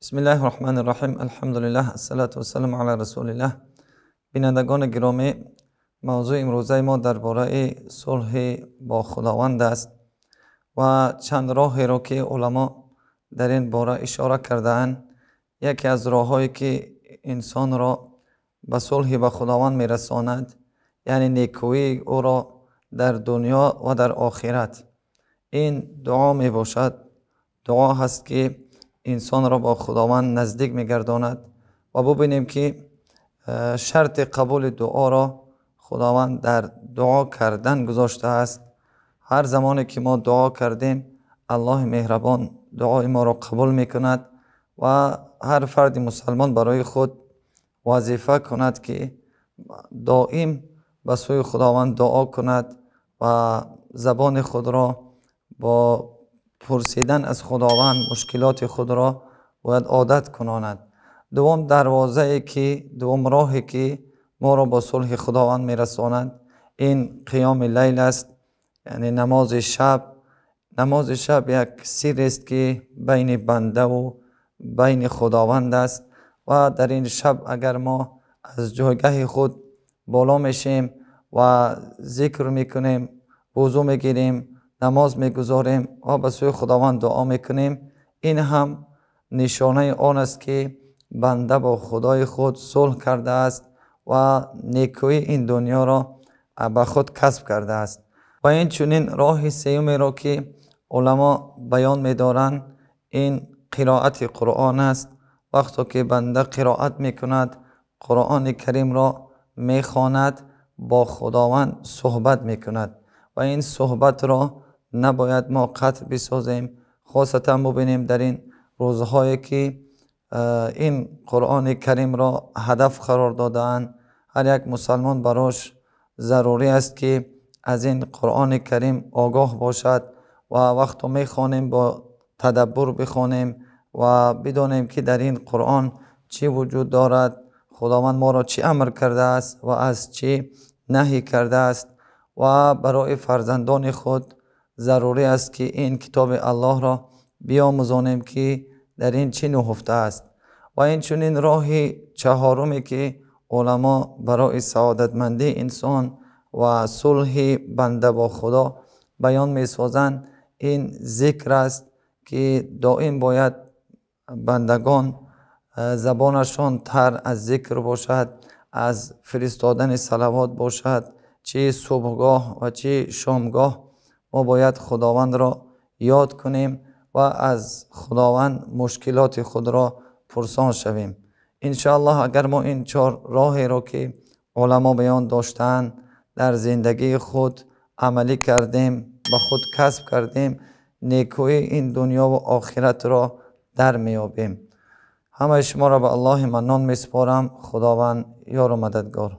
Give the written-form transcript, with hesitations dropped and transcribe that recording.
Бисмиллаҳи роҳмани роҳим. Алҳамдулиллаҳ, ассалату вассаламу ала расулиллаҳ. Бинандагони гиромӣ, мавзӯи имрӯзаи мо дар бораи сулҳи бо Худованд аст ва чанд роҳеро ки уламо дар ин бора ишора кардаанд. Яке аз роҳҳое ки инсонро ба сулҳи ба Худованд мерасонад, яъне некӯии ӯро дар дунё ва дар охират, ин дуо мебошад. Дуо ҳаст ки инсонро бо Худованд наздик мегардонад ва бубинем ки шарти қабули дуоро Худованд дар дуо кардан гузоштааст. Ҳар замоне ки мо дуо кардем, Аллоҳи меҳрабон дуои моро қабул мекунад ва ҳар фарди мусалмон барои худ вазифа кунад ки доим ба сӯи Худованд дуо кунад ва забони худро бо пурсидан аз Худованд мушкилоти худро бояд одат кунонад. Дуввум дарвозае ки, дуввум роҳе ки моро бо сулҳи Худованд мерасонад, ин қиёми лайл аст, яъне намози шаб. Намози шаб як сиррест ки байни бандаву байни Худованд аст ва дар ин шаб агар мо аз ҷойгаҳи худ боло мешем ва зикр мекунем, вузӯ мегирем, намоз мегузорем ва ба сӯи Худованд дуо мекунем, ин ҳам нишонаи он аст ки банда бо Худои худ сулҳ кардааст ва некӯии ин дунёро ба худ касб кардааст. Ва инчунин роҳи сеюмеро ки уламо баён медоранд, ин қироати Қуръон аст. Вақто ки банда қироат мекунад, Қуръони Каримро мехонад, бо Худованд суҳбат мекунад ва ин суҳбатро набояд мо қатъ бисозем. Хосатан бубинем дар ин рӯзҳое ки ин Қуръони Каримро ҳадаф қарор додаанд, ҳар як мусалмон барош зарурӣ аст ки аз ин Қуръони Карим огоҳ бошад ва вақто мехонем бо тадаббур бихонем ва бидонем ки дар ин Қуръон чӣ вуҷуд дорад, Худованд моро чӣ амр кардааст ва аз чӣ наҳӣ кардааст. Ва барои фарзандони худ зарурӣ аст ки ин китоби Аллоҳро биомӯзонем ки дар ин чӣ нуҳуфта аст. Ва инчунин роҳи чаҳоруме ки уламо барои саодатмандии инсон ва сулҳи банда бо Худо баён месозанд, ин зикр аст ки доим бояд бандагон забонашон тар аз зикр бошад, аз фиристодани салавот бошад, чӣ субҳгоҳ ва чӣ шомгоҳ мо бояд Худовандро ёд кунем ва аз Худованд мушкилоти худро пурсон шавем. Иншоаллоҳ агар мо ин чор роҳеро ки уламо баён доштаанд дар зиндагии худ амалӣ кардем, ба худ касб кардем, некӯии ин дунё ва охиратро дар меёбем. Ҳамаи шуморо ба Аллоҳи Маннон месупорам. Худованд ёру мададгор.